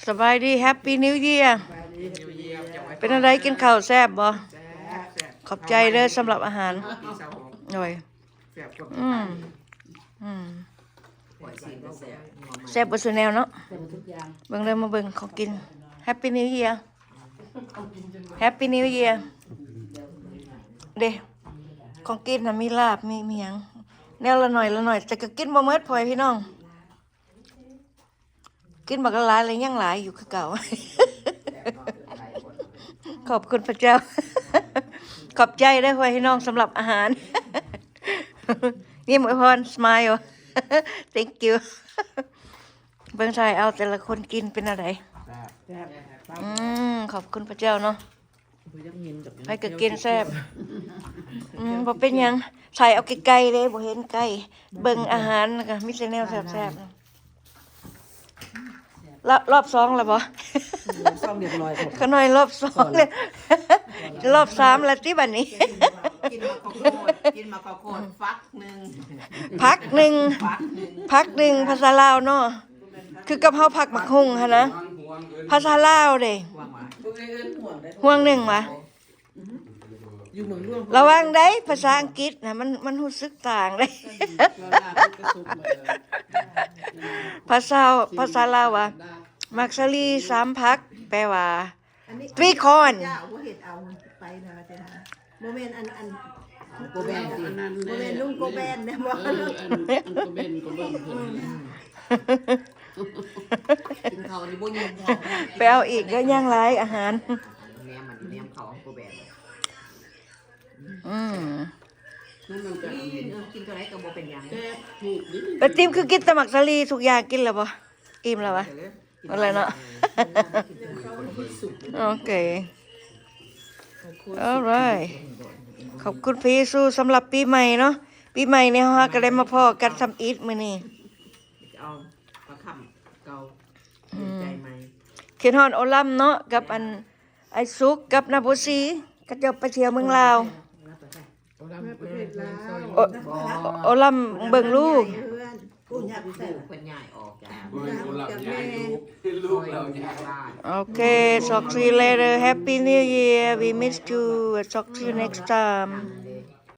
ສະບາຍດີ Happy New Year ເປັນຈັ່ງໃດ ກິນເຂົ້າແຊບບໍ່? ຂອບໃຈເດີສຳລັບອາຫານ. ໂດຍ ອືມ ອືມ ແຊບເບິດສູ່ແນວເນາະ. ເບິ່ງເດີ ມາເບິ່ງຂອງກິນ Happy New Year Happy New Year ເດ້. ຂອງກິນນະ ມີລາບ ມີ ມີຫຍັງ ແນວລະໜ້ອຍລະໜ້ອຍ ແຕ່ກໍກິນບໍ່ໝົດ ພໍ່ແມ່ພີ່ນ້ອງ. ກິນບັກຫຼາຍແລ້ວ ຍັງຫຼາຍຢູ່ຄືເກົ່າ. ຂອບຄຸນພະເຈົ້າ ຂອບໃຈເດີ ພໍ່ແມ່ພີ່ນ້ອງ ສຳລັບອາຫານ. ຍິ້ມອວຍພອນ smile. Thank you. ເບິ່ງຖ່າຍເອົາ ແຕ່ລະຄົນກິນເປັນແນວໃດ. ອືມ ຂອບຄຸນພະເຈົ້າເນາະ. ໃຜກໍກິນແຊບ. ອືມ ບໍ່ເປັນຫຍັງ ຖ່າຍເອົາໃກ້ໆເດ້ ບໍ່ເຫັນໃກ້. ເບິ່ງອາຫານກໍມີແຕ່ແນວແຊບໆ. ລອບ ລອບສອງແລ້ວບໍ່? ອືມ ສອງຮຽບຮ້ອຍ ຂະນ້ອຍລອບສອງແລ້ວ ລອບສາມແລ້ວຕິບັດນີ້. ກິນໝາກເຂົ້າໂພດ ກິນໝາກເຂົ້າໂພດ ຝັກໜຶ່ງ ຝັກໜຶ່ງ ຝັກໜຶ່ງ ຜັກໜຶ່ງ ພາສາລາວເນາະ. ຄືກັບເຮົາຜັກໝາກຫຸ່ງຫັ້ນນະ ພາສາລາວເດ້. ຫວ່າງໜຶ່ງຫວາ? ລະວັງໄດ໋ ພາສາອັງກິດນະ ມັນ ມັນຮູ້ສຶກຕ່າງເດ້. ພາສາ ພາສາລາວວ່າ ໝາກສາລີສາມຜັກ ແປວ່າ three corn. ບໍ່ເຮັດເອົາໄປນະ ບໍ່ແມ່ນອັນ ອັນ ໂກແບນຕິ ບໍ່ແມ່ນລຸງໂກແບນເດ້ບໍ່? ເອີ ອັນ ອັນໂກແບນກໍເບິ່ງເພິ່ນ ກິນເຂົ້ານີ້ບໍ່ຍອມ ໄປເອົາອີກເດີ ຍັງຫຼາຍອາຫານ. ແນມມັນ ແນມເຂົ້າໂກແບນ. ອືມ ມັນກໍ ກິນ ເອີ ກິນເທົ່າໃດກໍບໍ່ເປັນຫຍັງ. ປາຕິມຄືກິນແຕ່ໝາກສາລີທຸກຢ່າງ ກິນແລ້ວບໍ່? ອີ່ມແລ້ວຫວາ? ໝົດແລ້ວເນາະ. ໂອເຄ alright. ຂອບຄຸນພະເຢຊູສຳລັບປີໃໝ່ເນາະ. ປີໃໝ່ນີ້ເຮົາກໍໄດ້ມາພໍ້ກັນທຳອິດມື້ນີ້. ເອົາປາຄຳເກົ່າ ອືມ ໃຈໃໝ່. ຄິດຮອດໂອລຳເນາະ ກັບອັນ ອ້າຍສຸກກັບນ້າໂບຊີ ເຂົາເຈົ້າໄປທ່ຽວເມືອງລາວ. ໂອ ໂອລຳເບິ່ງລູກ. ເພິ່ນຍ້າຍອອກຈາກ ເບິ່ງໂອລຳຍ້າຍລູກ ລູກລາວຍ້າຍ. ໂອເຄ talk to you later. Happy New Year. We miss you. Talk to you next time.